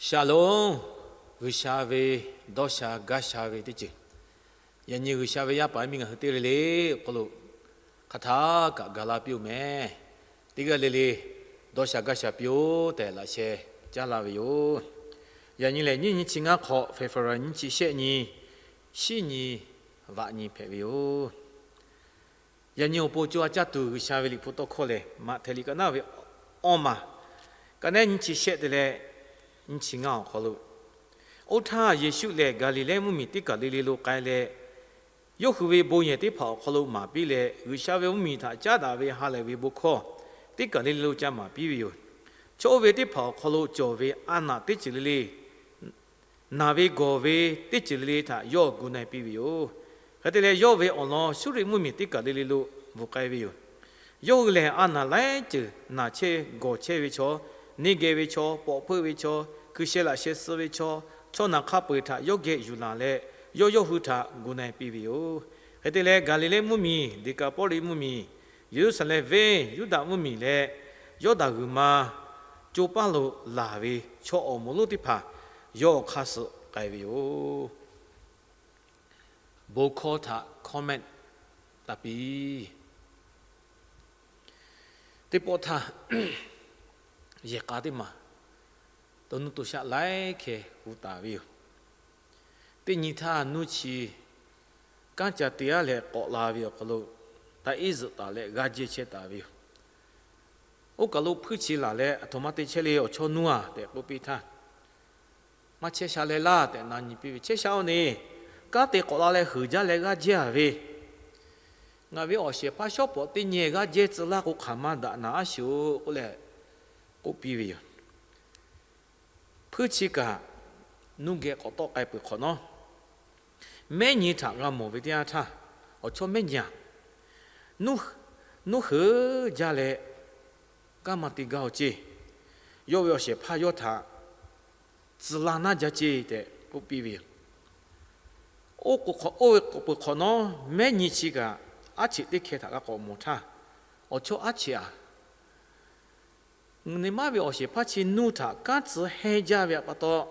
Shalom. G'uiˬsha ve dawˇ sha gaˇ sha ve teˇ ceuˬ, yaꞈ nyi G'uiˬsha ve yaˇ paˍ yaˇ miˇ ngaˬ hui teˇ g'aˇ le le awˬ hk'aw lo hk'aˬ htaˇ kaꞈ gaˬ la piˇ-oˬ meh. Teˇ g'aˇ le le dawˇ sha gaˇ sha piˇ-oˆ tehꞈ laꞈ sheh caˉ laˇ ve yoˬ. Yaꞈ nyi lehˬ, nyiˇ nyi chi ngaˇ hk'awꞈ, February nyiˇ chi shehˆ nyi, shiˉ nyi vaꞈ nyi hpehꞈ ve yoˬ. Yaꞈ nyi awˬ pon co a caˇ tuˬ G'uiˬsha ve liꞈ hpu tawˇ hkawˇ lehˬ, Maꞈhtehˍ liꞈ ka naˉ ve awˇ maˬ, ka nehˉ nyiˇ chi shehˆ te leh nyiˇ chi ngaˇ awˬ hk'aw lo, oˇ htaˇ Yeˍsuˆ lehˬ Gaˍliˍlehˇ mvuhˇmiˬ teˇ kaˬ le le lo k'ai leh, yawˇ hui ve bon yehˬ teˇ hpaˍ awˬ hk'aw lo maˍ piˇ leh, G'uiˬsha ve mvuhˇmiˬ htaꞈ caˉ daꞈ ve ha lehˬ ve bon hkawˇ teˇ kaˬ le le lo ca maˍ piˇ ve yoˬ. Chaw oˇ ve teˇ hpaˍ awˬ hk'aw lo cawˬ ve a naꞈ teˇ ceuˬ le le, naˬ ve gawˬ ve teˇ ceuˬ le le htaꞈ yawˇ gu na-e piˇ ve yoˬ. Hk'e te leh, yawˇ ve awˬ lawn Suˇriˆ mvuhˇmiˬ teˇ kaˬ le le lo bvuhˬ k'ai ve yoˬ. Yawˇ hui lehˬ, a naˬ laiˉ ceuˬ naˬ chehˇ gawˬ chehˇ ve chaw, neˇ geh ve chaw, pawꞈ hpeuˆ ve chaw, hkui sheh laꞈ sheh suh ve chaw, chaw naˬ hk'a peu-eˬ htaꞈ yawˇ geh yuˬ laˬ leh, yawˇ yawˇ hui htaꞈ gu na-e piˇ ve yoˬ. Hk'e te leh, Gaˍliˍlehˇ mvuhˇmiˬ, Deˍkaˍpawˇliˆ mvuhˇmiˬ, Yeˍruˆsaˍlehnˍ venˇ, Yuˇdaꞈ mvuhˇmiˬ leh Yawˇdanˍ g'uiˬ ma co paˇ lo laˬ ve chaw awˬ moˍ lonˉ teˇ hpaˍ yawˇ awˬ hk'aˇ suh k'ai ve yoˬ. Bon hkawˇ htaꞈ comment taˍ piˇ. Teˇ pawˆ htaˇ, yehˬ k'a teˇ maˬ to nuˇ to shaˆ laiˉ hkeh hu taˍ ve yoˬ. Teˇ nyi htaˇ nuˇ chi kanˉ ca te-a leh k'awꞈ la ve awˬ hk'aw lo, taꞈ iˉ zuhꞈ taˍ leh g'aˇ jehˇ chehˇ taˍ ve yoˬ. Oˇ kaˬ lo hpuiˇ chi laˬ leh, Aˬ htoꞈ ma te chehˇ le awˬ chawˇ nuˇ-a tehꞈ k'oˆ piˇ htaˇ, Maˇ chehˇ sha leh laˇ tehꞈ na nyi piˇ ve, Chehˇ sha-oˬ ne. Kanˉ te k'awꞈ la leh heuˬ jaˇ leh g'aˇ jehˇ-a ve, ngaˬ ve awˬ shehˍ hpaˇ shawˉ pawˍ teˇ nyi g'aˇ jehˇ tcuh laˇ k'o, hk'aˬ ma daꞈ naˍ aˉ shiˍ-oˬ k'oˆ leh k'oˆ piˇ ve yoˬ. Hpuiˇ chi kaꞈ nuˇ geh k'awꞈ tawˆ k'ai peuˬ hk'awꞈ nawˉ, mehˉ nyi htaꞈ g'a mawˬ ve teˇ yanˇ htaˇ, Awˬ chawˇ mehˉ nyi-a, nuˇ heuˬ jaˇ leh kanˉ maˇ te gaˇ-oˬ ceˇ. Yawˇ ve awˬ shehˍ hpaˇ yawˇ htaꞈ tcuh laˇ naˇ jaˇ ceˇ tehꞈ k'oˆ piˇ ve yoˬ. Oˇ ve k'oˍ peuˬ hk'awꞈ nawˉ, mehˉ nyi chi kaꞈ aˉ cheꞈ teˇ hkeh htaꞈ g'a k'awꞈ mawˬ htaˇ, Awˬ chawˇ aˉ cheꞈ-a, nyi ma ve awˬ shehˍ hpaˇ chi nuˇ htaꞈ kanˉ tcuh hehnˇ jaˇ ve pa taw,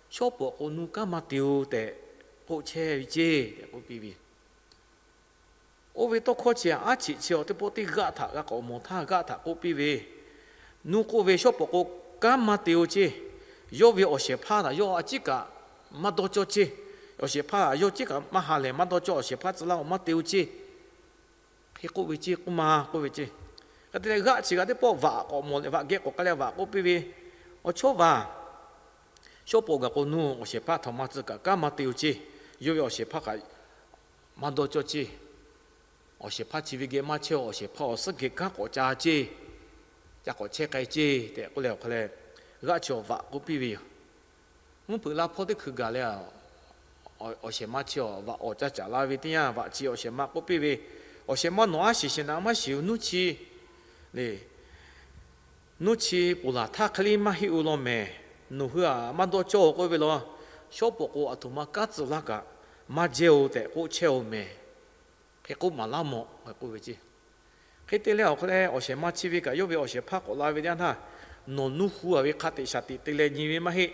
shawˉ pawˍ k'o nuˇ kanˉ maˇ te-oˬ tehꞈ k'oˆ chehˇ ve ceˇ tehꞈ k'oˆ piˇ ve. Oˇ ve tawˇ hkawˇ chi aˉ cheꞈ chi awˬ teˇ pawˆ teˇ g'aˇ htaꞈ g'a k'awꞈ mawˬ htaˇ g'aˇ htaꞈ k'oˆ piˇ ve, nuˇ k'oˆ ve, Shawˉ pawˍ k'o kanˉ maˇ te-oˬ ceˇ. Yawˇ ve awˬ shehˍ hpaˇ htaꞈ yawˇ a ciˉ kaꞈ maˇ dawˇ cawˇ ceˇ. Awˬ shehˍ hpaˇ yawˇ ciˉ kaꞈ maˇ ha lehˬ maˇ dawˇ cawˇ, awˬ shehˍ hpaˇ tcuh laˇ k'o maˇ te-oˬ ceˇ. Hk'e k'oˆ ve ceˇ, k'oˆ ma k'oˆ ve ceˇ. Hk'e te leh g'aˇ chi kaꞈ teˇ pawˆ vaꞈ k'awꞈ mawˬ leh, vaꞈ geh k'awꞈ k'ai leh vaꞈ k'oˆ piˇ ve, Awˬ chawˇ vaˬ, shawˉ pawˍ gaˬ k'o nuˇ awˬ shehˍ hpaˇ htaꞈ maˇ tcuh kaꞈ kanˉ maˇ te-oˬ ceˇ. Yawˇ ve awˬ shehˍ hpaˇ kaꞈ maˇ dawˇ cawˇ ceˇ. Awˬ shehˍ hpaˇ chi ve geh maˇ chehˇ, awˬ shehˍ hpaˇ awˬ suhˉ geh kanˉ k'awꞈ ca ceˇ, ca k'awꞈ chehˇ k'ai ceˇ tehꞈ k'oˆ leh awˬ hk'a leh, g'aˇ chi awˬ vaꞈ k'oˆ piˇ ve yoˬ. Mvuhˇ hpeuꞈ la hpawˇ teˇ hkui gaˬ leh, awˬ shehˍ ma chi awˬ vaꞈ awˍ ca caˍ la ve teˇ yanˇ, vaꞈ chi awˬ shehˍ ma k'oˆ piˇ ve, Awˬ shehˍ ma, nawˬ aˉ shiˍ shehˍ naꞈ maˇ shiˍ-oˬ. Nuˇ chi le, nuˇ chi ponˬ laˬ htaˇ hk'e le maˇ heˆ-oˬ law mehˍ. Nawˬ hui-aˬ maˇ dawˇ cawˇ-oˬ k'oˆ ve law. Shawˉ pawˍ k'o aˬ htoꞈ ma kanˉ tcuh laˇ kaꞈ maˇ jehˇ-oˬ tehꞈ k'oˆ chehˇ-oˬ mehˍ. Hk'e k'oˆ maˍ laˇ mawˬ k'oˆ ve ceˇ. Hk'e te leh awˬ hk'a leh awˬ shehˍ ma chi ve kaꞈ yawˇ ve awˬ shehˍ hpaˇ k'awꞈ la ve teˇ yanˇ htaˇ, Nawˬ nuˇ hu-a ve hk'a teꞈ shaˍ teꞈ te leh nyi ve maˇ heˆ.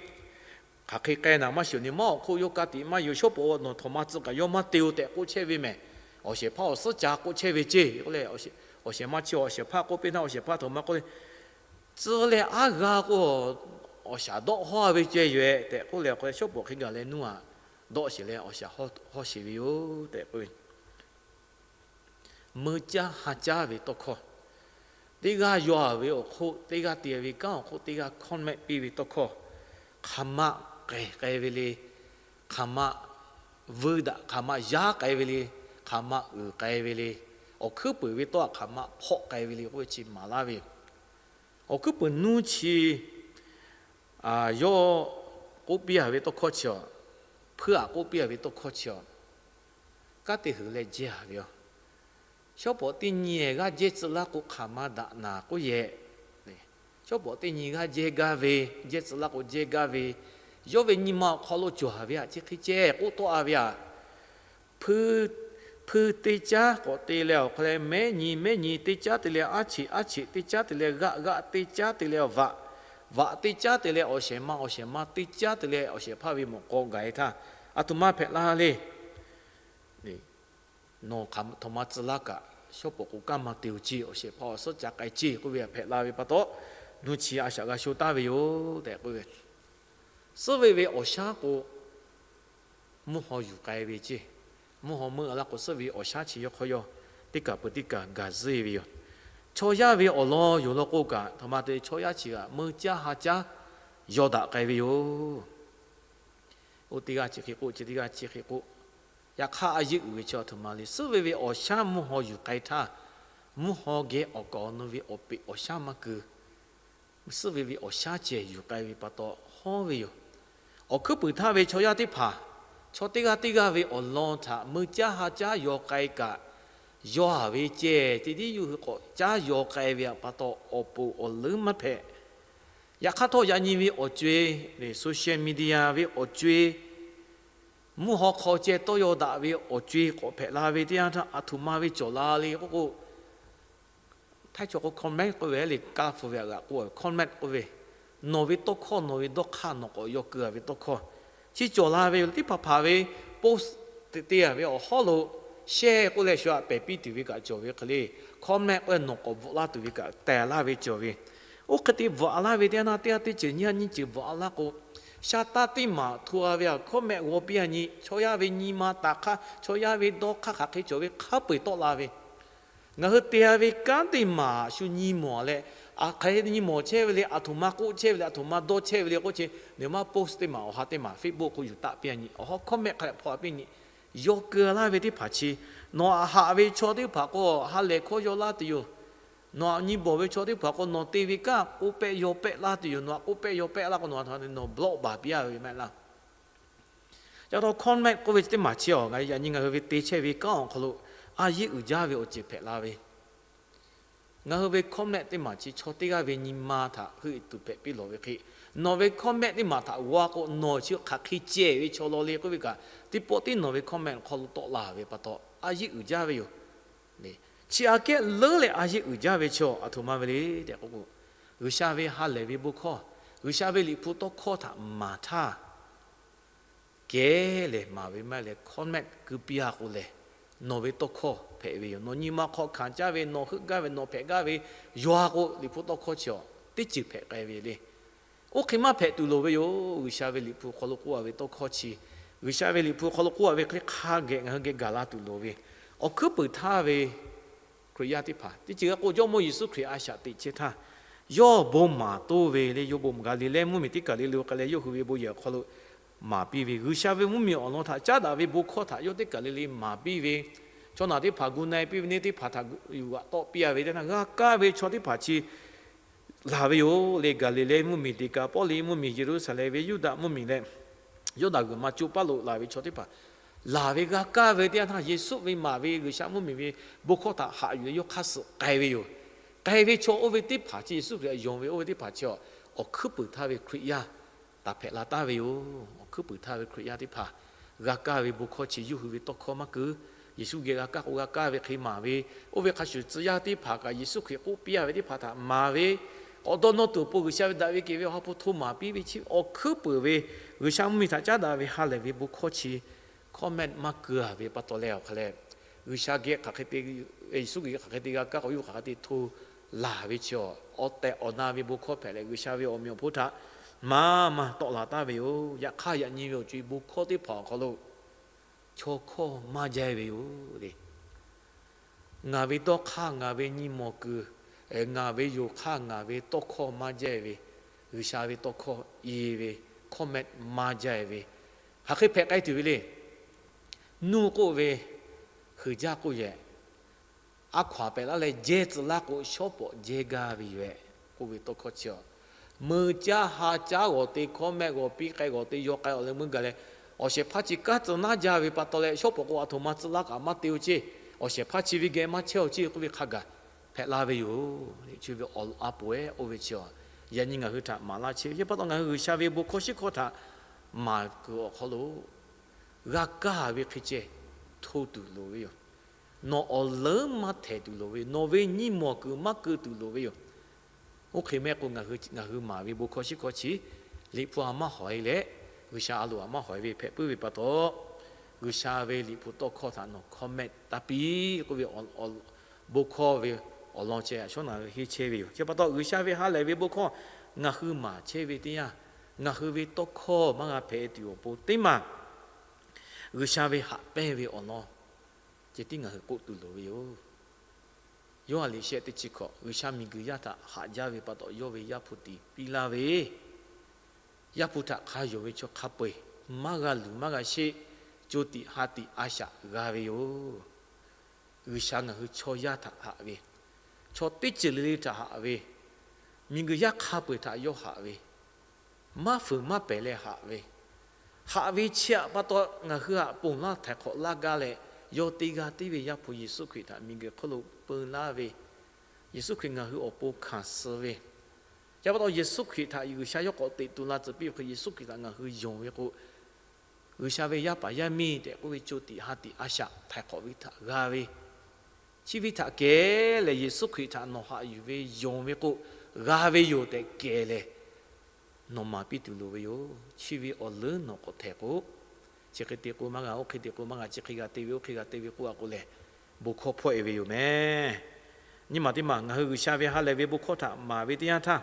Hk'aˬ hk'e k'ai naˍ maˇ shiˍ, nawˬ maˇ awˬ hk'oˆ yawˇ ka tiꞈ maˇ yoˬ. Shawˉ pawˍ-oˬ, nawˬ htaꞈ maˇ tcuh kaꞈ yawˇ maˇ te-oˬ tehꞈ k'oˆ chehˇ ve mehˍ. Awˬ shehˍ hpaˇ awˬ suhˉ ca k'oˆ chehˇ ve ceˇ. K'oˆ leh, awˬ shehˍ ma chi awˬ shehˍ hpaˇ k'oˆ piˇ htaˇ, awˬ shehˍ hpaˇ htaꞈ maˇ k'oˆ le. Tcuh leh aˉ g'a k'o, awˬ shaˍ dawˆ hawˇ ve ceh yoˬ-ehˍ tehꞈ k'oˆ leh awˬ hk'a leh, shawˉ pawˍ hk'e gaˬ leh nuˇ-aˬ dawˆ sheˍ leh awˬ shaˍ hawˇ sheˍ ve yoˬ tehꞈ k'oˆ ve. Meuˇ caˇ ha caˇ ve tawˇ hkawˇ, teˇ g'aˇ yaw-a ve awˬ hk'oˆ, teˇ g'aˇ te ve kanˉ awˬ hk'oˆ, teˇ g'aˇ comment piˇ ve tawˇ hkawˇ, hk'aˬ ma k'ehˬ k'ai ve le, hk'aˬ ma vuiˇ daꞈ, hk'aˬ ma yaˇ k'ai ve le, hk'aˬ ma uiˍ k'ai ve le, awˬ hkuiˉ puiˍ ve tawˇ htaꞈ hk'aˬ ma hpawˆ k'ai ve le k'oˆ ve chi maˍ laˇ ve yoˬ. Awˬ hkuiˉ puiˍ nuˇ chi yawˇ k'oˆ piˇ-a ve tawˇ hkawˇ chi-a, hpuiˇ-aꞈ k'oˆ piˇ-a ve tawˇ hkawˇ chi-a, kanˉ te heuˬ leh jehˇ-a ve yoˬ. Shawˉ pawˍ teˇ nyi g'aˇ jehˇ tcuh laˇ k'o, hk'aˬ ma daꞈ naˍ k'oˆ yehˬ. Shawˉ pawˍ teˇ nyi g'aˇ jehˇ gaˇ ve, jehˇ tcuh laˇ k'o jehˇ gaˇ ve, yawˇ ve nyi ma awˬ hk'aw lo cawˬ-a ve htaꞈ chi hk'e ceh k'oˆ tawˆ-a ve yoˬ. Hpuiˇ, hpuiˇ teˇ caˉ k'awꞈ te leh awˬ hk'a leh mehˉ nyi, mehˉ nyi teˇ caˉ te leh aˉ cheꞈ, aˉ cheꞈ teˇ caˉ te leh g'aˆ, g'aˆ teˇ caˉ te leh vaꞈ, vaꞈ teˇ caˉ te leh awˬ shehˍ ma, awˬ shehˍ ma teˇ caˉ te leh awˬ shehˍ hpaˇ ve mawꞈ k'aw gaˬ-e htaˇ, aˬ htoꞈ ma hpehꞈ la le. Nawˬ hk'aˬ htoꞈ ma tcuh laˇ kaꞈ, shawˉ pawˍ k'o kanˉ maˇ te-oˬ ceˇ, awˬ shehˍ hpaˇ awˬ suhˉ ca k'ai ceˇ k'oˆ ve hpehꞈ la ve pa taw, nuˇ chi a shaꞈ g'a sho taˍ ve yoˬ tehꞈ k'oˆ ve. Suhˉ ve ve awˬ shaˉ k'o, mvuhˇ haw yuˬ k'ai ve ceˇ. Mvuhˇ haw meuˇ a laˇ k'o, suhˉ ve awˬ shaˉ chi yawˇ hk'aw yawˇ teˇ kaˬ peuˬ teˇ kaˬ gaˬ zuhˇ ve yoˬ. Chaw yaˇ ve awˬ lawn yoˬ law k'oˆ kaꞈ, htoꞈ ma te chaw yaˇ chi g'aꞈ meuˇ caˇ ha caˉ yaw daꞈ k'ai ve yoˬ. Oˇ teˇ g'aˇ chi hk'e k'oˆ, chi teˇ g'aˇ chi hk'e k'oˆ, yaꞈ hk'aˇ a yeˇ uiˍ ve chi aˬ htoꞈ ma le. Suhˉ ve ve awˬ shaˉ mvuhˇ haw yuˬ k'ai htaˇ, mvuhˇ haw geh awˬ kaˍ awˬ nu ve awˬ peꞈ awˬ shaˉ maˇ keu. Suhˉ ve ve awˬ shaˉ ceh yuˬ k'ai ve pa taw hawˉ ve yoˬ. Awˬ hkuiˉ puiˍ htaˇ ve chaw yaˇ teˇ hpaˍ, chaw teˇ g'aˇ teˇ g'aˇ ve awˬ lawn htaꞈ meuˇ caˇ ha caˉ yaw k'ai kaꞈ, yaw-a ve ceh te tiˉ yuˬ hui k'awꞈ caˉ yaw k'ai ve pa taw, awˬ poˍ awˬ leuˉ maˇ hpehꞈ. Yaꞈ hk'aˇ htawˇ, yaꞈ nyi ve awˬ co-e, social media ve awˬ co-e, mvuhˇ haw hk'aw ceh tawˇ yaw daꞈ ve awˬ co-e k'awꞈ hpehꞈ la ve teˇ yanˇ htaˇ, aˬ htoꞈ ma ve cawˬ la le k'oˆ k'o, Htaiˇ chaw k'o comment k'oˆ ve le, kaˇ hpu ve aꞈ g'aꞈ k'oˆ ve comment k'oˆ ve, nawˬ ve tawˇ hkawˇ, nawˬ ve dawˇ hk'aˇ nawˬ k'awꞈ yaw keu-a ve tawˇ hkawˇ chi cawˬ la ve yoˬ. Teˇ hpaˍ hpaˍ ve post te te-a ve awˬ hawˉ lo share k'oˆ leh shu aꞈ pehˬ piˇ tuˬ ve kaꞈ cawˬ ve hk'e le, comment k'oˆ leh nawˬ k'awꞈ bvuhꞈ laˇ tuˬ ve kaꞈ tehˬ laˇ ve cawˬ ve. Oˇ hk'e te bvuhꞈ laˇ ve teˇ yanˇ htaˇ, teˇ yanˇ teˇ ceuˬ nyiˇ yanˇ nyiˇ ceuˬ bvuhꞈ laˇ k'o, sha taˇ teˇ maˬ hto-a ve aꞈ comment g'aw piˇ-a nyi, chaw yaˇ ve nyi ma taˍ hk'aˇ, chaw yaˇ ve dawˇ hk'aˇ hk'aˬ hk'e cawˬ ve hk'a peu-eˬ tawˆ la ve. Ngaˬ hui te-a ve kanˉ teˇ maˬ shu nyi mawˬ leh, aˬ hk'e nyi mawˬ chehˇ ve le, aˬ htoꞈ ma k'oˆ chehˇ ve le, aˬ htoꞈ ma dawˇ chehˇ ve le k'oˆ chi, nawˬ maˇ post teˇ maˬ awˬ ha teˇ maˬ Facebook k'o yuˬ taˆ piˇ-a nyi, awˬ hawˉ comment hk'a leh hpaw-a piˇ nyi, yaw keu laˇ ve teˇ hpaˍ chi, nawˬ aꞈ haꞈ ve chaw teˇ hpaˍ k'o ha lehˬ hkawˇ yaw laˇ tuˬ yoˬ. Nawˬ aꞈ nyi bawˬ ve chaw teˇ hpaˍ k'o nawˬ te ve kanˉ k'oˆ pehˆ yaw pehˆ laˇ tuˬ yoˬ. Nawˬ aꞈ k'oˆ pehˆ yaw pehˆ laˇ k'o nawˬ aˬ htoꞈ ma te nawˬ block baˬ piˇ-a ve maˇ heˆ laˇ. Ca taw comment k'oˆ ve teˇ maˬ chi awˬ, yaꞈ nyi ngaˬ hui ve te chehˇ ve kanˉ awˬ hk'aw lo a yeˇ uiˍ jaˇ ve awˬ ceuˬ hpehꞈ la ve. Ngaˬ hui ve comment teˇ maˬ chi chaw teˇ g'aˇ ve nyi ma htaꞈ heuˆ tuˬ hpehꞈ piˇ lawˬ ve hk'e, nawˬ ve comment teˇ maˬ htaꞈ g'aw k'o nawˬ chi hk'aˬ hk'e ceh ve chaw law le k'oˆ ve kaꞈ, teˇ pawˆ tiˉ nawˬ ve comment awˬ hk'aw lo tawˆ la ve pa taw a yeˇ uiˍ jaˇ ve yoˬ. Chi aꞈ kehˉ leuˉ leh a yeˇ uiˍ jaˇ ve chaw aˬ htoꞈ ma ve le tehꞈ k'oˆ k'o, G'uiˬsha ve ha lehˬ ve bon hkawˇ, G'uiˬsha ve Liꞈ hpu tawˇ hkawˇ htaꞈ maˍ htaˇ, kehˉ lehˬ maˍ ve maˇ heˆ leh comment keu piˇ-a k'o lehˬ, nawˬ ve tawˇ hkawˇ hpehꞈ ve yoˬ. Nawˬ nyi ma hk'aw hkanˍ caˇ ve, nawˬ heuˆ gaˇ ve, nawˬ hpehꞈ gaˇ ve, yaw-a k'o Liꞈ hpu tawˇ hkawˇ chi awˬ teˇ ceuˬ hpehꞈ k'ai ve le. Oˇ hk'e maˇ hpehꞈ tuˬ loˍ ve yoˬ. G'uiˬsha ve Liꞈ hpu hk'aw lo k'oˆ-a ve tawˇ hkawˇ chi, G'uiˬsha ve Liꞈ hpu hk'aw lo k'oˆ-a ve hk'e le hk'a geh ngaˬ hui geh gaˬ la tuˬ loˍ ve, awˬ hkuiˉ puiˍ htaˇ ve Hkriꞈ yaˇ teˇ hpaˍ teˇ ceuˬ g'a k'o, Jawˇmawˇ Yeˍsuˆ Hkriꞈ a shaꞈ teꞈ chehˇ htaˇ, yawˇ bon maˍ toˇ ve le, yawˇ bon maˍ Gaˍliˍlehˇ mvuhˇmiˬ teˇ kaˬ le le k'ai leh yawˇ hui ve bon yehˬ awˬ hk'aw lo maˍ piˇ ve, G'uiˬsha ve mvuhˇmiˬ awˬ lawn htaꞈ caˉ daꞈ ve bon hkawˇ htaꞈ yawˇ teˇ kaˬ le le maˍ piˇ ve, chaw naˬ teˇ hpaˍ gu na-e piˇ ve neˇ teˇ hpaˍ htaꞈ yuˬ g'aꞈ tawˆ piˇ-a ve teˇ htaˇ, g'a kaˇ ve chaw teˇ hpaˍ chi laˬ ve yoˬ le. Gaˍliˍlehˇ mvuhˇmiˬ, Deˍkaˍpawˇliˆ mvuhˇmiˬ, Yeˍruˆsaˍlehnˍ ve Yuˇdaꞈ mvuhˇmiˬ leh, Yawˇdanˍ g'uiˬ ma coˇ paˉ lo laˬ ve chaw teˇ hpaˍ laˬ ve g'a kaˇ ve teˇ yanˇ htaˇ, Yeˍsuˆ ve maˍ ve G'uiˬsha mvuhˇmiˬ ve bon hkawˇ htaꞈ haꞈ yuˬ leh yawˇ hk'aˇ suh k'ai ve yoˬ. K'ai ve chaw oˇ ve teˇ hpaˍ chi, Yeˍsuˆ Hkriꞈ htaꞈ yonˍ ve oˇ ve teˇ hpaˍ chi, awˬ hkuiˉ puiˍ htaˇ ve Hkriꞈ yaˇ taˍ hpehꞈ la taˍ ve yoˬ. Awˬ hkuiˉ puiˍ htaˇ ve Hkriꞈ yaˇ teˇ hpaˍ g'a kaˇ ve bon hkawˇ chi yawˇ hui ve tawˇ hkawˇ maˇ keu. Yeˍsuˆ geh g'a kaˇ k'o g'a kaˇ ve hk'e maˍ ve, oˇ ve hk'a shuˍ tcuh yaˇ teˇ hpaˍ kaꞈ Yeˍsuˆ Hkriꞈ k'oˆ piˇ-a ve teˇ hpaˍ htaꞈ maˍ ve, k'awꞈ dawˇ nawˇ tuˬ awˬ pon G'uiˬsha ve daꞈ ve kehˬ ve awˬ ha hpu hto maˍ piˇ ve chi awˬ hkuiˉ puiˍ ve G'uiˬsha mvuhˇmiˬ htaꞈ caˉ daꞈ ve ha lehˬ ve bon hkawˇ chi comment maˇ keu-a ve pa taw leh awˬ hk'a leh, G'uiˬsha geh hk'aˬ hk'e te, Yeˍsuˆ geh hk'aˬ hk'e te g'a kaˇ k'o yawˇ hk'aˬ hk'e te hto laˬ ve chi awˬ tehˬ awˬ na ve bon hkawˇ hpehꞈ leh, G'uiˬsha ve awˬ meꞈ awˬ hponˇ htaꞈ maˍ maˇ tawˆ la taˍ ve yoˬ. Yaꞈ hk'aˇ yaꞈ nyi ve awˬ co-e bon hkawˇ teˇ hpaˍ awˬ hk'aw lo chaw hkawˇ maˇ jaˇ ve yoˬ le. Ngaˬ ve dawˇ hk'aˇ, ngaˬ ve nyi mawˬ kuiˬ, ngaˬ ve yoˬ hk'aˇ, ngaˬ ve tawˇ hkawˇ maˇ jaˇ ve, G'uiˬsha ve tawˇ hkawˇ i ve, comment maˇ jaˇ ve, hk'aˬ hk'e hpehꞈ k'ai tuˬ ve le. Nuˇ k'oˆ ve, heuˬ jaˇ k'oˆ yehˬ, a hkaw-anˬ pehꞈ laˇ leh jehˇ tcuh laˇ k'o, shawˉ pawˍ jehˇ gaˇ ve yoˬ-ehˍ k'oˆ ve tawˇ hkawˇ chi awˬ, meuˇ caˇ ha caˉ g'awˬ te comment g'awˬ piˇ k'ai, g'awˬ te yaw k'ai awˬ leh meuˇ gaˬ leh, awˬ shehˍ hpaˇ chi kanˉ tcuh naˉ jaˇ ve pa taw leh, shawˉ pawˍ k'o aˬ htoꞈ ma tcuh laˇ kaꞈ maˇ te-o ceˇ, awˬ shehˍ hpaˇ chi ve geh maˇ chehˇ-o ceˇ k'oˆ ve hk'a gaˬ hpehꞈ la ve yoˬ. Chi ve awˬ a poˍ-ehˍ oˇ ve chi awˬ, yaꞈ nyi ngaˬ hui htaꞈ maˍ laˇ chehˇ ve pa taw, ngaˬ hui G'uiˬsha ve bon hkawˇ shiˉ hkawˇ htaꞈ maˍ kuiˬ awˬ hk'aw lo g'a kaˇ ve hk'e ceh hto tuˬ loˍ ve yoˬ. Nawˬ awˬ leuˉ maˇ htehˍ tuˬ loˍ ve yoˬ. Nawˬ ve nyi mawˬ kuiˬ maˇ keu tuˬ loˍ ve yoˬ. Oˇ hk'e mehˆ k'o, ngaˬ hui maˍ ve bon hkawˇ shiˉ hkawˇ chi Liꞈ hpu a maˇ hawˍ e leh, G'uiˬsha a loˍ a maˇ hawˍ e ve hpehꞈ puiˉ ve pa taw, G'uiˬsha ve Liꞈ hpu tawˇ hkawˇ htaꞈ nawˬ comment taˇ piˇ k'oˆ ve, bon hkawˇ ve awˬ lawn ceh a shawˉ naˍ hui henˇ chehˇ ve yoˬ. Chi pa taw, G'uiˬsha ve ha lehˬ ve bon hkawˇ ngaˬ hui maˍ chehˇ ve teˇ yanˇ, ngaˬ hui ve tawˇ hkawˇ maˇ g'a hpehꞈ tuˬ awˬ pon teˇ maˬ G'uiˬsha ve haꞈ pehnˇ ve awˬ lawn ceh tiˉ ngaˬ hui k'oˆ tuˬ loˍ ve yoˬ. Yoˇhanˬ liꞈ shehˆ teˇ chi hkawꞈ, G'uiˬsha miˬguiˬ yaˇ htaꞈ haꞈ jaˇ ve pa taw, yawˇ ve Yaˇ hpu tiꞈ piˇ laˇ ve, Yaˇ hpu htaꞈ hk'a yonˍ ve chaw hk'a peu-eˬ maˇ g'a luˬ maˇ g'a sheˆ, co tiꞈ ha tiꞈ a shaꞈ g'a ve yoˬ. G'uiˬsha ngaˬ hui chaw yaˇ htaꞈ haꞈ ve, chaw teˇ ceuˬ le le htaꞈ haꞈ ve, miˬguiˬ yaˇ hk'a peu-eˬ htaꞈ yawˇ haꞈ ve, maˇ fuiˍ maˇ pehˬ leh haꞈ ve, haꞈ ve chi htaꞈ pa taw ngaˬ hui htaꞈ ponˬ laˇ htaiˍ hk'awꞈ laˇ gaˇ leh, yawˇ teˇ g'aˇ tiˉ ve Yaˇ hpu Yeˍsuˆ Hkriꞈ htaꞈ miˬguiˬ hk'oˆ lo peu laˇ ve, Yeˍsuˆ Hkriꞈ ngaˬ hui awˬ pon hkanˍ suh ve, chi pa taw Yeˍsuˆ Hkriꞈ htaꞈ G'uiˬsha yawˇ k'awꞈ teꞈ tu la tcuh piˇ ve hk'e, Yeˍsuˆ Hkriꞈ htaꞈ ngaˬ hui yonˍ ve k'o, G'uiˬsha ve yaˇ paˍ yaˇ miˇ tehꞈ k'oˆ ve co tiꞈ ha tiꞈ a shaꞈ htaiˍ hk'awꞈ ve htaꞈ g'a ve, chi ve htaꞈ kehˬ lehˬ, Yeˍsuˆ Hkriꞈ htaꞈ nawˬ haꞈ yuˬ ve yonˍ ve k'o, g'a ve yoˬ tehꞈ kehˬ lehˬ, nawˬ maˍ piˇ tuˬ loˍ ve yoˬ. Chi ve awˬ leuˉ nawˬ k'awꞈ htehꞈ k'o, chi hk'e te k'o maˇ g'a, oˇ hk'e te k'o maˇ g'a, chi hk'e g'a te ve, oˇ hk'e g'a te ve k'oˆ a k'o lehˬ, bon hkawˇ hpawˇ e ve yoˬ meh. Nyi maˬ teˇ maˬ ngaˬ hui G'uiˬsha ve ha lehˬ ve bon hkawˇ htaꞈ maˍ ve teˇ yanˇ htaˇ,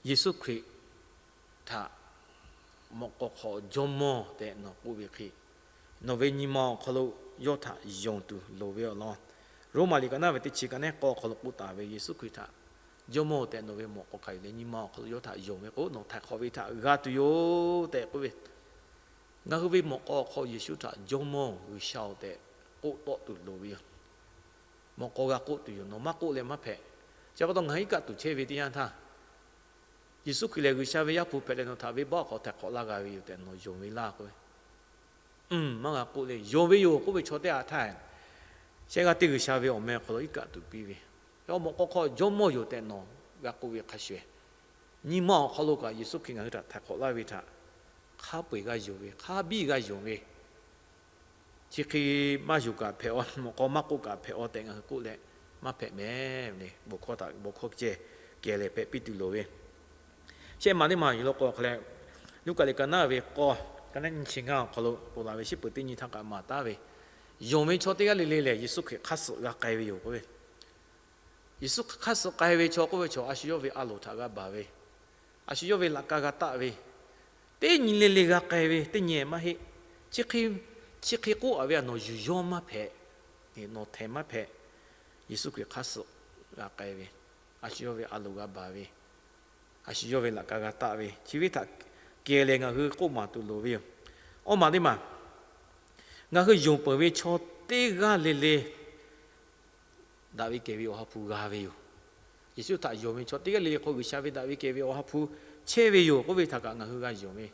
Yeˍsuˆ Hkriꞈ htaꞈ mawꞈ k'aw hk'aw jawˇmawˇ tehꞈ nawˬ k'oˆ ve hk'e, nawˬ ve nyi ma awˬ hk'aw lo yawˇ htaꞈ yonˍ tuˬ loˍ ve awˬ lawn, Roˉmaꞈ liꞈ ka naˉ ve teˇ chi ka neˉ k'awˇ awˬ hk'aw lo k'oˆ taˍ ve, Yeˍsuˆ Hkriꞈ htaꞈ jawˇmawˇ tehꞈ nawˬ ve mawꞈ k'aw hk'a yuˬ leh nyi ma awˬ hk'aw lo yawˇ htaꞈ yonˍ ve k'o, nawˬ htaiˍ hk'awꞈ ve htaꞈ g'a tuˬ yoˬ tehꞈ k'oˆ ve, ngaˬ hui ve mawꞈ k'aw awˬ hk'aw Yeˍsuˆ htaꞈ jawˇmawˇ G'uiˬsha-oˬ tehꞈ k'oˆ tawˆ tuˬ loˍ ve yoˬ. Mawꞈ k'aw g'a k'oˆ tuˬ yoˬ. Nawˬ maˇ k'oˆ leh maˇ hpehꞈ. Chi pa taw ngaˬ hui iˉ kaˆ tuˬ chehˇ ve teˇ yanˇ htaˇ, Yeˍsuˆ Hkriꞈ lehˬ G'uiˬsha ve Yaˇ hpu hpehꞈ leh nawˬ htaꞈ venˇbaˆ awˬ hk'aw htaiˍ hk'awꞈ laˇ g'a ve yoˬ tehꞈ nawˬ yonˍ ve laˇ k'oˆ ve, maˇ g'a k'oˆ leh, yonˍ ve yoˬ k'oˆ ve chaw teˇ g'aˇ htaˇ, shehˆ g'aˇ teˇ G'uiˬsha ve awˬ meh awˬ hk'aw lo iˉ kaˆ tuˬ piˇ ve, awˬ mawꞈ k'aw hk'aw jawˇmawˇ yoˬ tehꞈ nawˬ g'a k'oˆ ve hk'a shuˍ, nyi ma awˬ hk'aw lo kaꞈ Yeˍsuˆ Hkriꞈ ngaˬ hui htaꞈ htaiˍ hk'awꞈ laˇ ve htaꞈ hk'a peu-eˬ g'a yonˍ ve, hk'a biˇ g'a yonˍ ve, chi hk'e maˇ yonˍ kaꞈ hpehꞈ-aw, mawꞈ k'aw maˇ k'oˆ kaꞈ hpehꞈ-aw tehꞈ ngaˬ hui k'oˆ leh maˇ hpehꞈ meh le. Bon hkawˇ htaꞈ bon hkawˇ ceh kehˬ lehˬ hpehꞈ piˇ tuˬ loˍ ve, shehˆ maˬ teˇ maˬ yuˬ la k'o hk'a leh, Luˉkaꞈ liꞈ ka naˉ ve k'awˇ, ka naˉ nyiˇ chi ngaˇ awˬ hk'aw lo ponˬ laˬ ve shiˉ peuˬ teˇ nyi htaˇ kaꞈ maˍ taˉ ve, yonˍ ve chaw teˇ g'aˇ le le lehˬ Yeˍsuˆ Hkriꞈ hk'aˇ suh g'a k'ai ve yoˬ k'oˆ ve, Yeˍsuˆ Hkriꞈ hk'aˇ suh k'ai ve chaw k'oˆ ve chaw a shu yawˇ ve a loˍ htaꞈ g'a baˬ ve, a shu yawˇ ve laꞈ ka g'a taˆ ve, teˇ nyi le le g'a k'ai ve teˇ nyi maˇ heˆ. Chi hk'e, chi hk'e k'oˆ a ve a, nawˬ yuˬ yawˇ maˇ hpehꞈ, nawˬ htehꞈ maˇ hpehꞈ. Yeˍsuˆ Hkriꞈ hk'aˇ suh g'a k'ai ve, a shu yawˇ ve a loˍ g'a baˬ ve, a shu yawˇ ve laꞈ ka g'a taˆ ve, chi ve htaꞈ kehˬ lehˬ ngaˬ hui k'oˆ maˍ tuˬ loˍ ve yoˬ. Awˇ maˬ teˇ maˬ, ngaˬ hui yonˍ peuˬ ve chaw teˇ g'aˇ le le daꞈ ve kehˬ ve Awˬ ha hpu g'a ve yoˬ. Yeˍsuˆ htaꞈ yonˍ ve chaw teˇ g'aˇ le le hk'aw G'uiˬsha ve daꞈ ve kehˬ ve Awˬ ha hpu chehˇ ve yoˬ k'oˆ ve htaꞈ kaꞈ ngaˬ hui g'a yonˍ ve,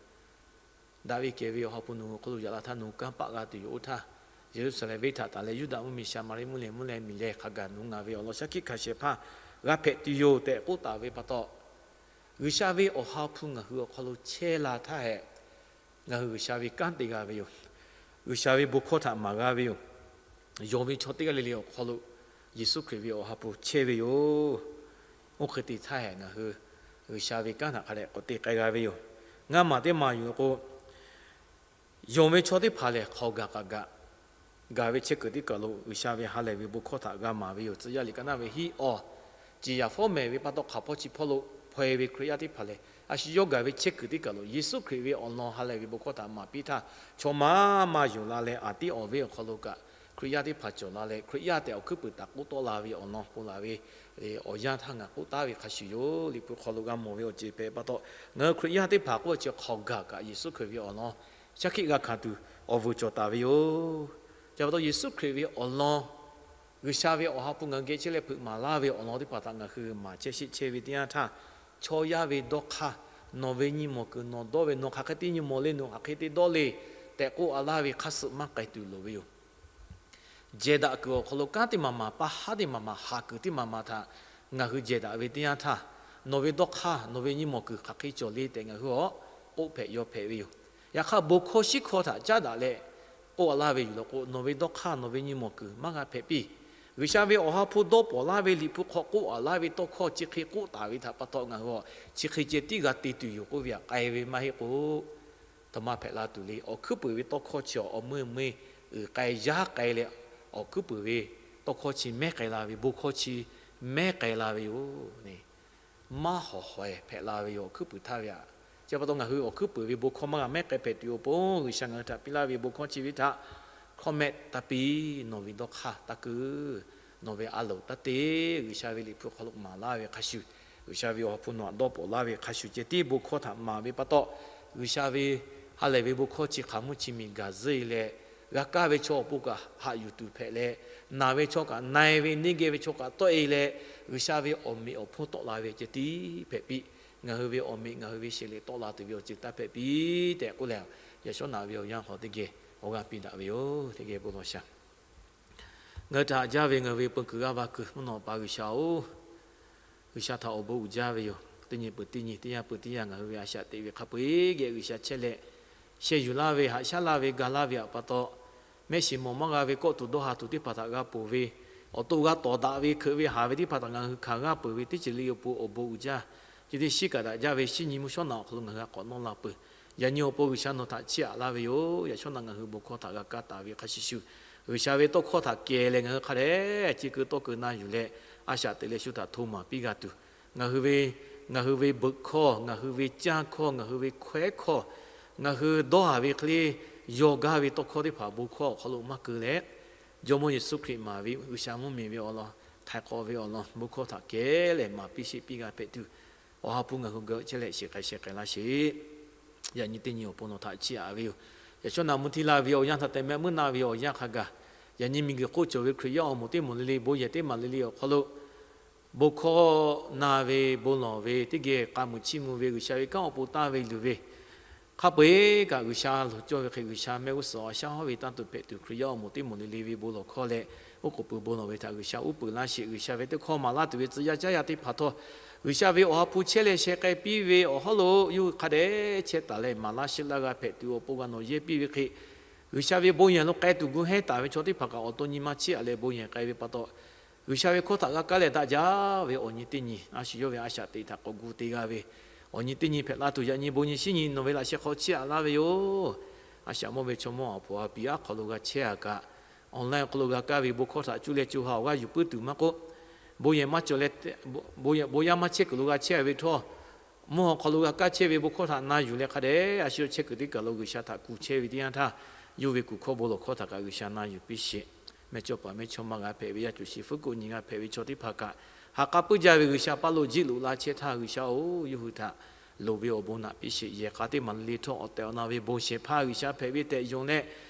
daꞈ ve kehˬ ve Awˬ ha hpu nawˬ hui awˬ hk'aw lo yaꞈ la htaˇ nawˬ hui kanˇ paˆ g'a tuˬ yoˬ. Oˇ htaˇ, Yeˍruˆsaˍlehnˍ venˇ htaꞈ taˍ leh Yuˇdaꞈ mvuhˇmiˬ, Saˍmaˍriˆ mvuhˇ leh mvuhˇ leh miˬ leh hk'a gaˬ nawˬ hui ngaˬ ve awˬ lawn shaˉ hkiˆ hkanˍ shehˍ hpaˇ g'a hpehꞈ tuˬ yoˬ tehꞈ k'oˆ taˍ ve pa taw, G'uiˬsha ve Awˬ ha hpu ngaˬ hui awˬ hk'aw lo chehˇ la htaˇ hehꞈ, ngaˬ hui G'uiˬsha ve kanˉ te g'a ve yoˬ. G'uiˬsha ve bon hkawˇ htaꞈ maˍ g'a ve yoˬ. Yonˍ ve chaw teˇ g'aˇ le le awˬ hk'aw lo Yeˍsuˆ Hkriꞈ ve Awˬ ha hpu chehˇ ve yoˬ. Oˇ hk'e te htaˇ hehꞈ ngaˬ hui G'uiˬsha ve kanˉ htaꞈ hk'a dehꞈ k'awꞈ te k'ai g'a ve yoˬ. Ngaˇ maˬ teˇ maˬ yuˬ k'o, yonˍ ve chaw teˇ hpaˍ lehˬ hk'aw gaˬ k'aꞈ gaˬ, gaˬ ve chehˇ kuiˬ teˇ kaˬ lo G'uiˬsha ve ha lehˬ ve bon hkawˇ htaꞈ g'a maˍ ve yoˬ. Tcuh yaˇ liꞈ ka naˉ ve hiˉ awˬ, ciˍ yaˍ fawˉ mehˍ ve pa taw hk'aˬ hpawˇ chi hpawˇ lo hpaw e ve Hkriꞈ yaˇ teˇ hpaˍ lehˬ, a shu yawˇ gaˬ ve chehˇ kuiˬ teˇ kaˬ lo Yeˍsuˆ Hkriꞈ ve awˬ lawn ha lehˬ ve bon hkawˇ htaꞈ maˍ piˇ htaˇ, chaw maˇ maˇ yonˍ la leh aˍ tiˉ awˬ venˇ awˬ hk'aw lo kaꞈ Hkriꞈ yaˇ teˇ hpaˍ cawˬ la leh Hkriꞈ yaˇ tehꞈ awˬ hkuiˉ puiˍ taˍ k'oˆ tawˆ la ve awˬ lawn ponˬ laˬ ve awˬ yanˇ htaˇ ngaˬ k'oˆ taˉ ve hk'a shuˍ yoˬ. Liꞈ hpu hk'aw lo g'a mawˬ ve awˬ ceuˬ hpehꞈ pa taw, ngaˬ hui Hkriꞈ yaˇ teˇ hpaˍ k'oˆ ve chi hk'aw gaˬ kaꞈ Yeˍsuˆ Hkriꞈ ve awˬ lawn shaˉ hkiˆ g'a hkanˍ tuˬ awˬ vuiˬ cawˬ taˍ ve yoˬ. Chi pa taw Yeˍsuˆ Hkriꞈ ve awˬ lawn, G'uiˬsha ve Awˬ ha hpu ngaˬ hui geh chehˇ leh hpeuꞈ maˍ laˇ ve awˬ lawn teˇ hpaˍ htaꞈ ngaˬ hui maˍ chehˇ sheˆ chehˇ ve teˇ yanˇ htaˇ, chaw yaˇ ve dawˇ hk'aˇ, nawˬ ve nyi mawˬ kuiˬ nawˬ dawˇ ve, nawˬ hk'aˬ hk'e te nyi mawˬ le, nawˬ hk'aˬ hk'e te dawˇ le tehꞈ k'oˆ a laˇ ve hk'aˇ suh maˇ k'ai tuˬ loˍ ve yoˬ. Jehˬ daꞈ kuiˬ awˬ hk'aw lo kanˉ teˇ maˬ maˬ, pa haˉ teˇ maˬ maˬ, haꞈ kuiˬ teˇ maˬ maˬ htaꞈ ngaˬ hui jehˬ daꞈ ve teˇ yanˇ htaˇ, nawˬ ve dawˇ hk'aˇ, nawˬ ve nyi mawˬ kuiˬ hk'aˬ hk'e cawˬ le tehꞈ ngaˬ hui awˬ k'oˆ hpehꞈ yaw hpehꞈ ve yoˬ. Yaꞈ hk'aˇ, bon hkawˇ shiˉ hkawˇ htaꞈ caˉ daꞈ leh k'oˆ a laˇ ve yoˬ law k'o, nawˬ ve dawˇ hk'aˇ, nawˬ ve nyi mawˬ kuiˬ maˇ g'a hpehꞈ piˇ. G'uiˬsha ve Awˬ ha hpu dawˇ pawˍ laˇ ve Liꞈ hpu hk'aw k'oˆ a laˇ ve tawˇ hkawˇ chi hk'e k'oˆ taˍ ve htaꞈ pa taw ngaˬ hui a chi hk'e ceh tiˉ g'a te tuˬ yoˬ k'oˆ ve htaꞈ k'ai ve maˇ heˆ k'o, htoꞈ ma hpehꞈ la tuˬ le. Awˬ hkuiˉ puiˍ ve tawˇ hkawˇ chi awˬ meuˇ meuˇ uiˍ k'ai yaˇ k'ai leh, awˬ hkuiˉ puiˍ ve tawˇ hkawˇ chi mehˉ k'ai la ve, bon hkawˇ chi mehˉ k'ai la ve yoˬ. Maˇ hawˍ hawˍ hpehꞈ la ve yoˬ, awˬ hkuiˉ puiˍ htaˇ ve htaꞈ. Chi pa taw ngaˬ hui awˬ hkuiˉ puiˍ ve bon hkawˇ maˇ g'a mehˉ k'ai hpehꞈ tuˬ awˬ pon, G'uiˬsha ngaˬ hui htaꞈ piˇ laˇ ve bon hkawˇ chi ve htaꞈ hkawˇ mehˆ taˇ piˇ, nawˬ ve dawˇ hk'aˇ taˇ keuˆ, nawˬ ve a loˍ taˇ te. G'uiˬsha ve Liꞈ hpu hk'aw lo maˍ laˇ ve hk'a shuˍ, G'uiˬsha ve Awˬ ha hpu nawˬ htaꞈ dawˇ pawˍ laˇ ve hk'a shuˍ ceh tiˉ bon hkawˇ htaꞈ maˍ ve pa taw, G'uiˬsha ve ha lehˬ ve bon hkawˇ chi hk'aˬ mvuhˇ chi miˬ gaˬ zuhˆ e leh, g'a kaˇ ve chaw awˬ pon kaꞈ haꞈ yuˬ tuˬ hpehꞈ leh, naˬ ve chaw kaꞈ na e ve, neˇ geh ve chaw kaꞈ tawˆ e leh, G'uiˬsha ve awˬ meꞈ awˬ hponˇ tawˆ la ve ceh tiˉ hpehꞈ piˇ. Ngaˬ hui ve awˬ meꞈ ngaˬ hui ve sheˍ lehˬ tawˆ la tuˬ ve awˬ ceuˬ taˇ hpehꞈ piˇ tehꞈ k'oˆ leh, yaꞈ shawˉ naꞈ ve awˬ yanˇ hk'aw teˇ geh awˬ g'aˇ piˇ daꞈ ve yoˬ. Teˇ geh bon lawˬ shaˍ. Ngaˬ hui htaꞈ jaˇ ve ngaˬ hui ve peu kuiˬ g'aˇ va kuiˬ mvuhˇ naw pa G'uiˬsha-oˬ, G'uiˬsha htaꞈ awˬ bon uiˍ jaˇ ve yoˬ. Teˇ nyi peuˬ teˇ nyi, teˇ yanˇ peuˬ teˇ yanˇ ngaˬ hui ve a shaꞈ teꞈ ve hk'a peu-eˬ geh G'uiˬsha chehˇ leh, sheh yuˬ laˇ ve, haꞈ shaˉ laˇ ve, ga laˇ ve htaꞈ pa taw, mehˆ shiˍ mawˬ maˇ g'a ve kawˆ tuˬ dawˇ ha tuˬ teˇ hpaˍ htaꞈ g'a ponˬ ve, awˬ to g'a tawˍ daꞈ ve, hkeuꞈ ve haˍ ve teˇ hpaˍ htaꞈ ngaˬ hui hkanˍ g'aˇ peuˬ ve teˇ ceuˬ le awˬ pon awˬ bon uiˍ jaˇ. Chi teˇ shiˉ kaꞈ daꞈ jaˇ ve shinˉ nyi mvuhˇ shawˉ naꞈ awˬ hk'aw lo ngaˬ hui a k'awꞈ nawˇ la peuˬ. Yaꞈ nyi awˬ pon G'uiˬsha nawˬ htaꞈ chiˇ aꞈ laˇ ve yoˬ. Yaꞈ shawˉ naꞈ ngaˬ hui bon hkawˇ htaꞈ g'a kaˇ taˍ ve hk'a shuˍ shuˍ, G'uiˬsha ve tawˇ hkawˇ htaꞈ kehˬ leh ngaˬ hui hk'a dehꞈ chi keu tawˇ keu na yuˬ leh, a shaꞈ teꞈ leh shu htaꞈ hto maˍ piˇ g'a tuˬ, ngaˬ hui ve, ngaˬ hui ve beuꞈ hkawˇ, ngaˬ hui ve canˇ hkawˇ, ngaˬ hui ve hkawehˉ hkawˇ, ngaˬ hui dawˇ haˍ ve hk'e le, yaw gaˇ ve tawˇ hkawˇ teˇ hpaˍ bon hkawˇ awˬ hk'aw lo maˇ keu leh, Jawˇmawˇ Yeˍsuˆ Hkriꞈ maˍ ve G'uiˬsha mvuhˇmiˬ ve awˬ lawn, htaiˍ hk'awꞈ ve awˬ lawn bon hkawˇ htaꞈ kehˬ leh maˍ piˇ sheˆ piˇ g'a hpehꞈ tuˬ, Awˬ ha hpu ngaˬ hui geh chehˇ leh shiˍ k'ai sheh k'ai laˇ sheˍ. Yaꞈ nyi teˇ nyi awˬ pon nawˬ htaꞈ chiˇ aꞈ ve yoˬ. Yaꞈ shawˉ naꞈ mvuhˇ htiˇ laˇ ve awˬ yanˇ htaꞈ tehꞈ mehˆ meuˇ na ve awˬ yanˇ hk'a gaˬ, yaꞈ nyi miˬguiˬ hk'oˆ cawˬ ve Hkriꞈ yaˇ awˬ moˍ teˇ moˍ le le bon yehˬ teˇ maˬ le le awˬ hk'aw lo bon hkawˇ na ve, bon lawˬ ve, teˇ geh k'a muiˬ chiˇ mvuh ve, G'uiˬsha ve kanˉ awˬ pon taˇ ve luˬ ve, hk'a peu-eˬ kaꞈ G'uiˬsha loˍ cawˇ ve hk'e G'uiˬsha mehˆ g'uˇ suhˍ awˬ shaˉ hawˉ ve tanˇ tuˬ hpehꞈ tuˬ, Hkriꞈ yaˇ awˬ moˍ teˇ moˍ le le ve bon lawˬ hkawˇ leh oˉ k'oˍ pui bon lawˬ ve htaꞈ G'uiˬsha uˉ peunˍ laˇ sheˍ. G'uiˬsha ve teˇ hkawˇ maˍ laˇ tuˬ ve tcuh yaˇ caˉ yaˇ teˇ hpaˍ htawˇ, G'uiˬsha ve Awˬ ha hpu chehˇ leh sheh k'ai piˇ ve awˬ hawˉ lo yawˇ hui hk'a dehꞈ chehˇ taˍ leh maˍ laˇ sheˆ laˇ g'a hpehꞈ tuˬ awˬ pon g'a nawˬ yehˇ piˇ ve hk'e, G'uiˬsha ve bon yehˬ lo k'ai tuˬ gu hehnˇ taˍ ve chaw teˇ hpaˍ kaꞈ awˬ to nyi ma chiˇ aꞈ leh bon yehˬ k'ai ve pa taw, G'uiˬsha ve hkawˇ htaꞈ g'a kaˇ leh daꞈ jaˇ ve awˬ nyi teˇ nyi, a shu yawˇ ve a shaꞈ teꞈ htaꞈ k'awꞈ gu te g'a ve awˬ nyi teˇ nyi hpehꞈ la tuˬ, yaꞈ nyi bon nyi shinˉ nyi nawˬ ve laꞈ sheh hk'aw chiˇ aꞈ laˇ ve yoˬ. A shaꞈ mawˇ ve chaw mawˇ awˬ hpawˇ a piˍ aˉ hk'aw lo g'a chehˇ a kaꞈ, online hk'aw lo g'a kaˇ ve bon hkawˇ htaꞈ cuˇ leh co ha awˬ g'aˇ yuˬ puiˉ tuˬ maˇ k'oˆ, bon yehˬ maˇ cawˬ leh, bon yehˬ bon yaˇ maˇ chehˇ kuiˬ lo g'a chehˇ ve htawˇ, mvuhˇ haw hk'aw lo g'a kaˇ chehˇ ve bon hkawˇ htaꞈ na yuˬ leh hk'a dehꞈ a shu yawˇ chehˇ kuiˬ teˇ kaˬ lo G'uiˬsha htaꞈ kuˬ chehˇ ve teˇ yanˇ htaˇ, yawˇ ve kuˬ hkawˇ bon lawˬ hkawˇ htaꞈ kaꞈ G'uiˬsha na yuˬ piˇ sheˍ. Mehˇ cawˇ paˍ mehˇ chawˇ maˇ g'a hpehꞈ ve, yaˇ cuˬ shiˍ fuˉ k'oˆ nyi g'a hpehꞈ ve chaw teˇ hpaˍ kaꞈ, ha k'aˉ puiˉ jaˇ ve G'uiˬsha paˇ lo jiˆ loꞈ la chehˇ htaˇ, G'uiˬsha-oˬ, yawˇ hui htaꞈ loˍ ve awˬ bon naꞈ piˇ sheˍ. Yehˬ k'a teˇ maˬ le le htawˇ awˬ tehˬ awˬ na ve bon shehˍ hpaˇ G'uiˬsha hpehꞈ ve tehꞈ yonˍ leh,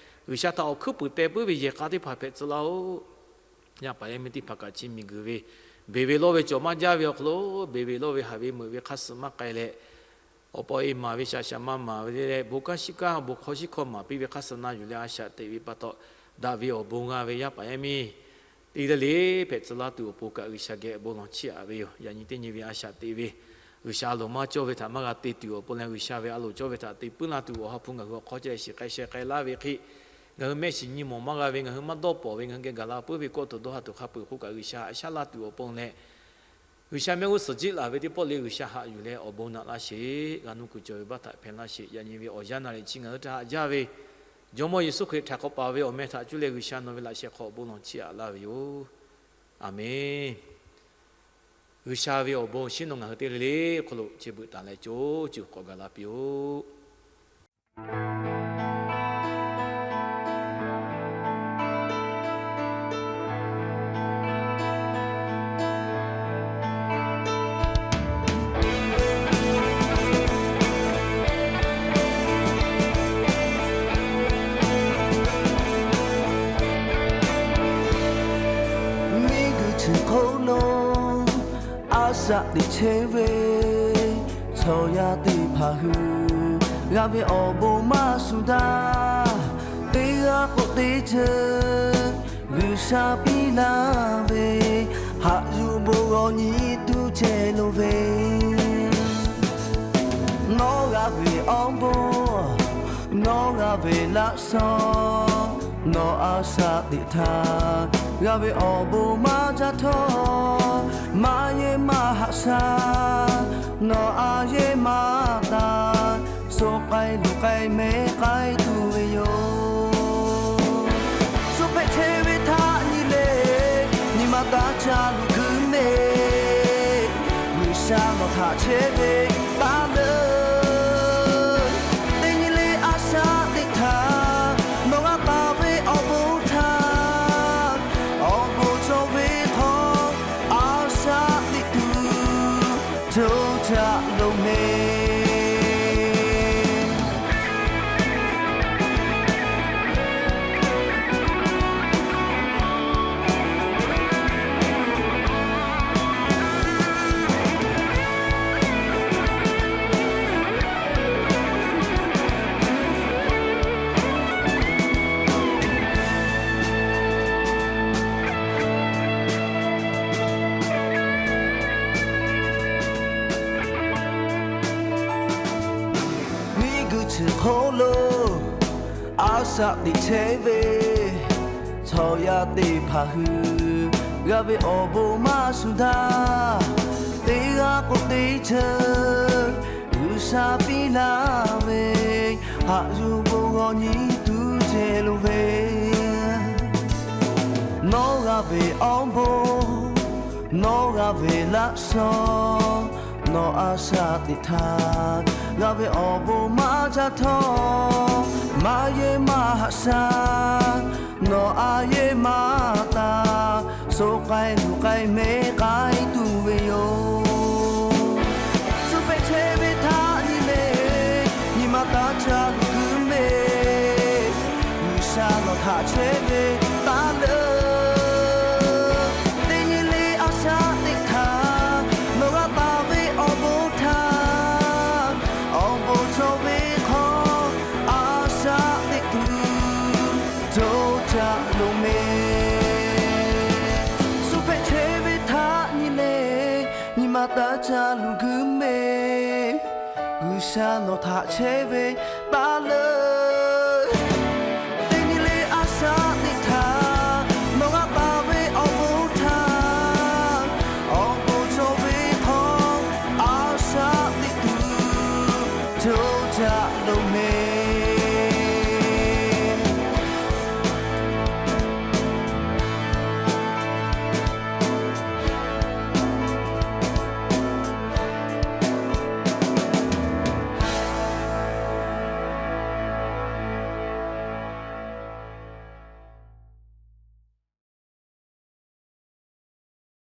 G'uiˬsha htaꞈ awˬ hkuiˉ puiˍ teh puiˉ ve yehˬ k'a teˇ hpaˍ hpehꞈ tcuh laˇ-oˆ. Yaˇ paˍ yaˇ miˇ teˇ hpaˍ kaꞈ chi miˬguiˬ ve beˬ ve lawˇ ve cawˬ maˇ jaˇ ve awˬ hk'aw lo, beˬ ve lawˇ ve haˍ ve meuꞈ ve hk'aˇ suh maˇ k'ai leh, awˬ pa e maˍ ve shaˍ shaˍ ma maˍ ve leh, bon kanˉ shiˉ kanˉ bon hkawˇ shiˉ hkawˇ maˍ piˇ ve hk'aˇ suh na yuˬ leh a shaꞈ teꞈ ve pa taw, daꞈ ve awˬ bon g'a ve yaˇ paˍ yaˇ miˇ teˇ g'aˇ le hpehꞈ tcuh laˇ tuˬ awˬ pon kaꞈ G'uiˬsha geh bon lawˬ chiˇ aꞈ ve yoˬ. Yaꞈ nyi teˇ nyi ve a shaꞈ teꞈ ve, G'uiˬsha a loˍ maˇ cawˇ ve htaꞈ maˇ g'a te tuˬ awˬ pon leh, G'uiˬsha ve a loˍ cawˇ ve htaꞈ te puiˉ laˇ tuˬ awˬ ha hpu ngaˬ hui awˬ hk'aw chehˇ leh shiˍ k'ai sheh k'ai laˇ ve hk'e, ngaˬ hui mehˆ shiˍ nyi mawˬ maˇ g'a ve, ngaˬ hui maˇ dawˇ pawˍ ve, ngaˬ hui geh gaˬ la puiˉ ve kawˆ tuˬ dawˇ ha tuˬ hk'a peu-eˬ hk'oˆ kaꞈ G'uiˬsha haꞈ shaˉ laˇ tuˬ awˬ pon leh, G'uiˬsha mehˆ g'uˇ suhˍ jiˆ laˬ ve teˇ pawˆ le G'uiˬsha haꞈ yuˬ leh awˬ bon naꞈ laˇ sheˍ. G'a nuˇ kuiˬ cawˬ ve baˆ htaꞈ hpehꞈ laˇ sheˍ. Yaꞈ nyi ve awˬ yanˇ naˍ riˍ chi ngaˬ hui htaꞈ haꞈ jaˇ ve Jawˇmawˇ Yeˍsuˆ Hkriꞈ htaꞈ hk'awꞈ paˍ ve awˬ meh htaꞈ cuˇ leh G'uiˬsha nawˬ ve laꞈ sheh hk'aw awˬ bon lawˬ chiˇ aꞈ laˇ ve yoˬ. Aˬmenˍ. G'uiˬsha ve awˬ bon shinˉ nawˬ ngaˬ hui teˇ g'aˇ le hk'aw lo chi beuꞈ taˍ leh co cuˬ k'awꞈ gaˬ la piˇ-oˆ. Miˬguiˬ chi hk'oˆ lo a shaꞈ teꞈ chehˇ ve chaw yaˇ teˇ hpaˍ hui g'a ve awˬ bon maˇ shuˍ daꞈ. Teˇ g'aˇ k'o teˇ ceuˬ G'uiˬsha piˇ laˇ ve haꞈ yuˬ bon g'aw nyi tuˬ chehˇ lo ve, nawˬ g'a ve awˬ bon, nawˬ g'a ve laꞈ shawˍ, nawˬ a shaꞈ teꞈ htaˇ G'a ve awˬ bon maˇ jaˇ htawˇ, maˇ yehˇ maˇ haꞈ shaˉ, nawˬ a yehˇ maˇ taˍ, suh k'ai luˬ k'ai mehˍ k'ai tuˬ ve yoˬ. Suh hpehꞈ chehˇ ve htaꞈ nyi le, nyi ma taˇ ca luˬ g'uiˇ mehˍ. G'uiˬsha nawˬ htaꞈ chehˇ ve taˇ leuˬ. Teˇ nyi le a shaꞈ teꞈ htaꞈ nawˬ g'a taˍ ve awˬ bon htaꞈ, awˬ bon cawˬ ve hk'aw a shaꞈ teꞈ tuˬ coˇ caꞈ loˍ mehˍ. Miˬguiˬ chi hk'oˆ lo a shaꞈ teꞈ chehˇ ve chaw yaˇ teˇ hpaˍ hui, g'a ve awˬ bon maˇ shuˍ htaˇ, teˇ g'aˇ k'o teˇ ceuˬ G'uiˬsha piˇ laˇ ve, haꞈ yuˬ bon g'aw nyi tuˬ ceh lo ve. Nawˬ g'a ve awˬ bon, nawˬ g'a ve laꞈ shawnˍ, nawˬ a shaꞈ teꞈ htaꞈ g'a ve awˬ bon maˇ jaˇ htawˇ, maˇ yehˇ maˇ haꞈ shaˉ, nawˬ a yehˇ maˇ taˍ, suh k'ai luˬ k'ai mehˍ k'ai tuˬ ve yoˬ. Suh hpehꞈ chehˇ ve htaꞈ nyi le, nyi ma taˇ ca luˬ g'uiˇ mehˍ. G'uiˬsha nawˬ htaꞈ chehˇ ve taˇ leuˬ. Teˇ nyi le a shaꞈ teꞈ htaꞈ nawˬ g'a taˍ ve awˬ bon htaꞈ, awˬ bon cawˬ ve hk'aw a shaꞈ teꞈ tuˬ coˇ caꞈ loˍ mehˍ. Suh hpehꞈ chehˇ ve htaꞈ nyi le, nyi ma taˇ ca luˬ g'uiˇ mehˍ. G'uiˬsha nawˬ htaꞈ chehˇ ve taˇ leuˬ.